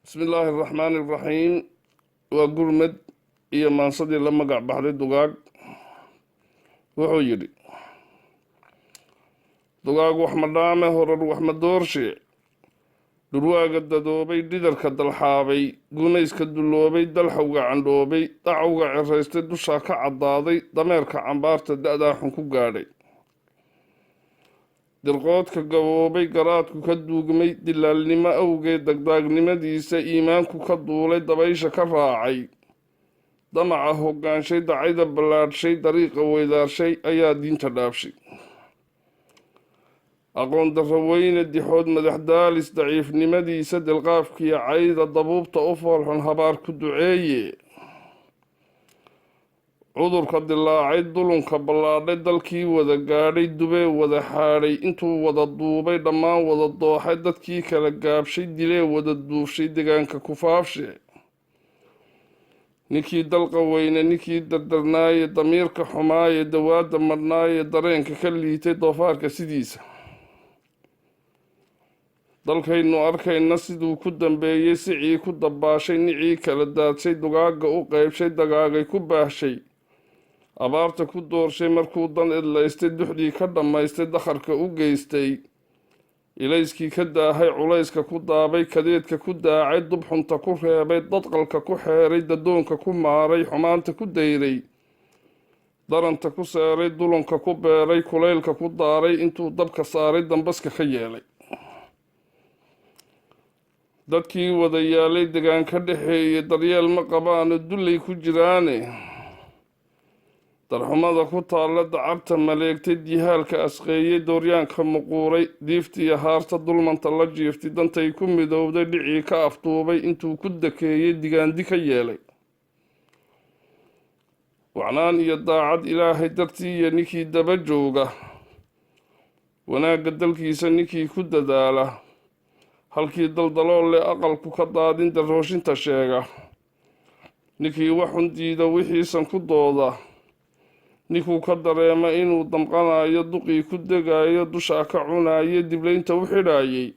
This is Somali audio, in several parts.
Bismi illaahi araxmaani iraxiim. Waa Gurmad iyo maansadii la magac baxday Dugaag. Wuxuu yidhi: Dugaag wax madhaame, horar wax madoorshe, dhurwaaga dadoobay, dhidarka dalxaabay, gumayska dulloobay, dalxowga candhoobay, dacowga ceraystay, dushaa ka caddaaday, dameerka cambaarta da-daa xun ku gaadhay, dirqoodka gaboobay, garaadku ka duugmay, dilaalnimo awgeed dagdaagnimadiisa iimaanku ka duulay, dabaysha ka raacay, damaca hoggaanshay, dacayda ballaadhshay, dariiqa weydaarshay ayaa diinta dhaafshay. Aqoon darro weyne, dixood madaxdaalis, daciifnimadiisa, dilqaafkiyo cayda, dabuubta u foolxun, habaar ku duceeye. Cudurka dilaacay, dulunka ballaadhay, dalkii wada gaadhay, dubee wada xaadhay, intuu wada duubay, dhammaan wada dooxay, dadkii kala gaabshay, dilee wada duufshay, degaanka kufaafshe. Ninkii dalqa weyne, ninkii dardarnaaye, damiirka xumaaye, dawaadda madhnaaye, dareenka ka liitay doofaarka sidiisa. Dalkaynu arkayna siduu ku dambeeyey, sicii ku dabaashay, nicii kala daadshay, dugaagga u qeybshay, dagaagay ku baahshay, abaarta ku doorshay, markuu dan idlaystay, duxdii ka dhammaystay, dakharka u geystay, ilayskii ka daahay, culayska ku daabay, kadeedka ku daacay, dubxunta ku reebay, dadqalka ku xeeray, dadoonka ku maaray, xumaanta ku dayray, daranta ku seeray, dulunka ku beeray, kulaylka ku daaray, intuu dabka saaray, dambaska ka yeelay. Dadkii wada yaalay, degaan ka dhexeeyay, daryeel ma qabaano, dullay ku jiraane. Darxumada ku taalla, dacarta maleegtay, dihaalka asqeeyey, dooryaanka muquuray, diiftiiyo haarta dulmanta la jiiftay, dantay ku midowday, dhicii ka afduubay, intuu ku dakeeyey, digaandi ka yeelay. Wacnaan iyo daacad Ilaahay dartii iyo ninkii daba jooga, wanaagga dalkiisa ninkii ku dadaala, halkii daldalool leh aqalku ka daadin, darooshinta sheega, ninkii waxun diida, wixiisan ku dooda, ninkuu ka dareema inuu damqanayo, duqii ku degayo, dushaa ka cunayo, diblaynta u xidhaayay,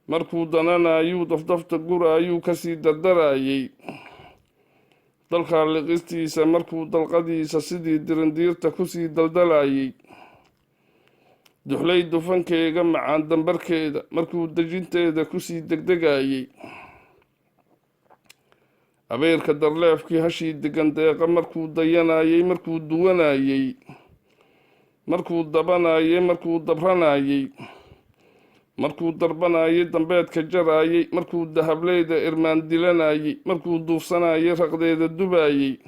markuu dananayuu dafdafta guraayuu kasii dardarayay, dalkaa liqistiisa markuu dalqadiisa sidii dirindiirta kusii daldalayay, duxlay dufankeega macaan dambarkeeda markuu dejinteeda kusii degdegayay, abeerka darleefkii hashii degan deeqa markuu dayanayay, markuu duwanayay, markuu dabanayay, markuu dabranayay, markuu darbanayay, dambeedka jarayay, markuu dahableyda irmaan dilanayay, markuu duufsanayay, raqdeeda dubayay,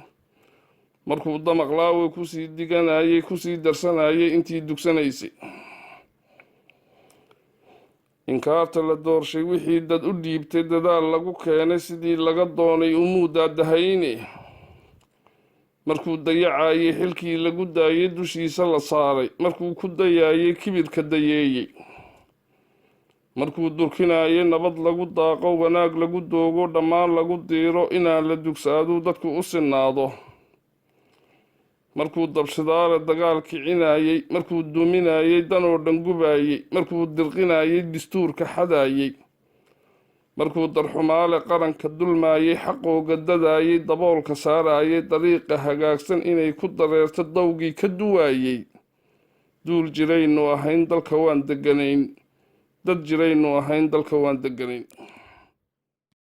markuu damaqlaawe kusii diganayay, kusii darsanayay intii dugsanaysay. Inkaarta la doorshay, wixii dad u dhiibtay, dadaal lagu keenay, sidii laga doonay umuu daadahayne. Markuu dayacayay xilkii lagu daayay, dushiisa la saaray, markuu ku dayaayay, kibirka dayeeyey, markuu durkinayay nabad lagu daaqo, wanaag lagu doogo, dhammaan lagu diiro, inaan la dugsaaduu dadku u sinaado, markuu dabshidaale dagaal kicinayey, markuu duminayey, danoo dhan gubayey, markuu dirqinayey, dastuurka xadayey, markuu darxumaale qaranka dulmaayey, xaqooga dadaayey, daboolka saarayey, dariiqa hagaagsan inay ku dareerto dawgii ka duwaayey. Duul jiraynu ahayn, dalka waan deganayn. Dad jiraynu ahayn, dalka waan deganayn.